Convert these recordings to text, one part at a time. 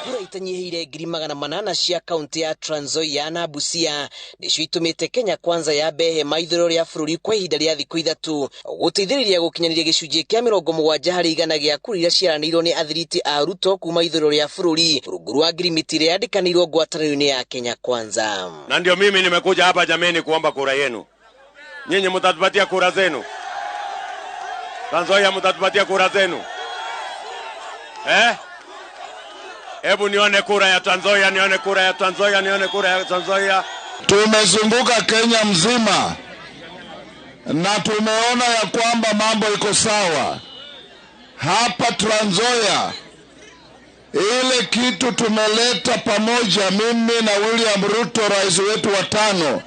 Kura itanyihĩire 800,000 cia kaunti ya Trans Nzoia na Busia nĩcio itũmĩte Kenya Kwanza yambe hema ithũĩro rĩa bũrũri kwa ihinda rĩa thikũ 3 gũteithĩrĩria gũkinyanĩria gĩcunjĩ kĩa 70% gĩa kura iria ciaranĩirwo nĩ athiriti a Ruto kuma ithũĩro rĩa bũrũri rungu rwa ngirimiti ĩrĩa yandĩkanĩirwo ngwatanĩro-inĩ ya Kenya Kwanza. Na ndio mimi nimekuja hapa jameni kuomba kura yenu. Nyinyi mtatupatia kura zenu? Trans Nzoia mtatupatia kura zenu? Eh? Hebu nione kura ya Trans Nzoia, nione kura ya Trans Nzoia, nione kura ya Trans Nzoia. Tumezunguka Kenya mzima na tumeona ya kwamba mambo iko sawa. Hapa Trans Nzoia ile kitu tumeleta pamoja, mimi na William Ruto rais wetu wa 5,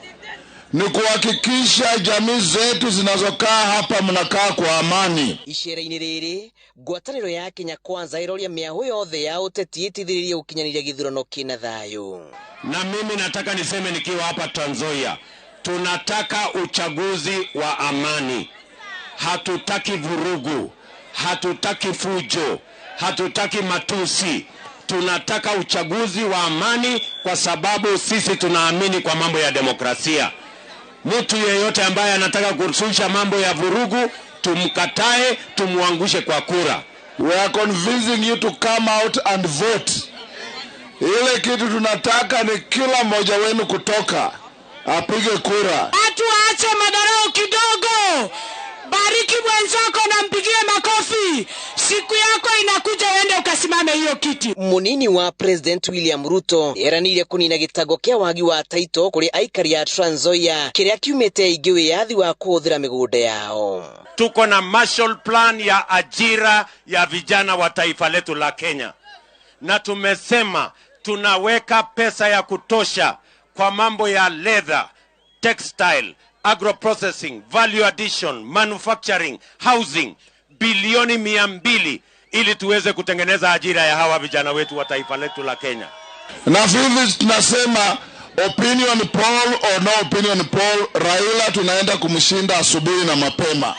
ni kuhakikisha jamii zetu zinazokaa hapa mnakaa kwa amani. Icera-inĩ rĩrĩ ngwatanĩro ya Kenya Kwanza ĩroria mĩahũ yothe ya ũteti ĩteithĩrĩrie gũkinyanĩria gĩthurano kĩna thayũ. Na mimi nataka niseme nikiwa hapa Trans Nzoia, tunataka uchaguzi wa amani. Hatutaki vurugu, hatutaki fujo, hatutaki matusi. Tunataka uchaguzi wa amani kwa sababu sisi tunaamini kwa mambo ya demokrasia. Mtu yeyote ambaye anataka kushusha mambo ya vurugu tumkatae, tumuangushe kwa kura. We are convincing you to come out and vote. Ile kitu tunataka ni kila mmoja wenu kutoka apige kura. Watu waache madharau kidogo. Bariki mwenzako na mpigie makofi. Siku yako inakuja, uende ukasimame hiyo kiti. Munini wa President William Ruto eranĩire kũnina gĩtango kĩa wagi wa taito kũrĩ aikari a Trans Nzoia kĩrĩa kiumĩte aingĩ wĩyathi wa kũhũthĩra mĩgũnda yao. Tuko na Marshall Plan ya ajira ya vijana wa taifa letu la Kenya, na tumesema tunaweka pesa ya kutosha kwa mambo ya leather, textile, agro-processing, value addition, manufacturing, housing, bilioni 200 ili tuweze kutengeneza ajira ya hawa vijana wetu wa taifa letu la Kenya. Na sisi tunasema opinion poll or no opinion poll, Raila tunaenda kumshinda asubuhi na mapema.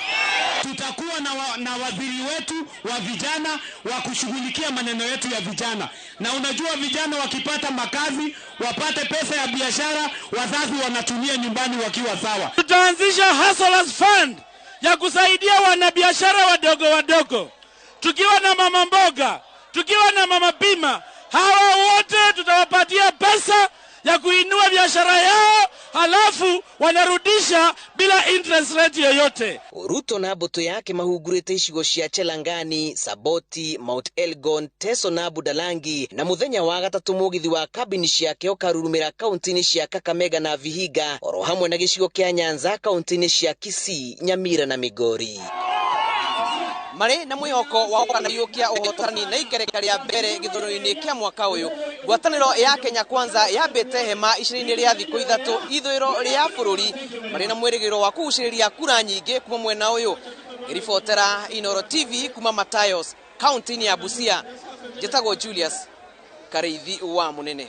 Tutakuwa na waziri wetu wa vijana wa kushughulikia maneno yetu ya vijana. Na unajua vijana wakipata makazi, wapate pesa ya biashara, wazazi wanatumia nyumbani wakiwa sawa. Tutaanzisha Hustlers Fund ya kusaidia wanabiashara wadogo wadogo. Tukiwa na mama mboga, tukiwa na mama bima, hawa wote tutawapatia pesa ya kuinua biashara yao, halafu wanarudisha bila interest rate yoyote. Ruto na mbũtũ yake mahungurĩte icigo cia Chelangani, Saboti, Mount Elgon, Teso na Budalangi, na muthenya wa gatatũ mũgithi wa kambini ciake ũkarurumĩra kaunti-inĩ cia Kakamega na Vihiga, oro hamwe na gĩcigo kĩa Nyanza kaunti-inĩ cia Kisii, Nyamira na Migori. Marĩ na mwĩhoko wa gũkanariũkia ũhotani na ikereka rĩa mbere gĩthurano-inĩ kĩa mwaka ũyũ, ngwatanĩro ya Kenya Kwanza yambĩte hema icera-inĩ rĩa thikũ 3 ithũĩro rĩa bũrũri, marĩ na mwĩrĩgĩrĩro wa kũgucĩrĩria kura nyingĩ kuma mwena ũyũ. Ngĩribotera Inooro TV kuma Matayos, kaunti-inĩ ya Busia, njĩtagwo Julius Karĩithi wa Mũnene.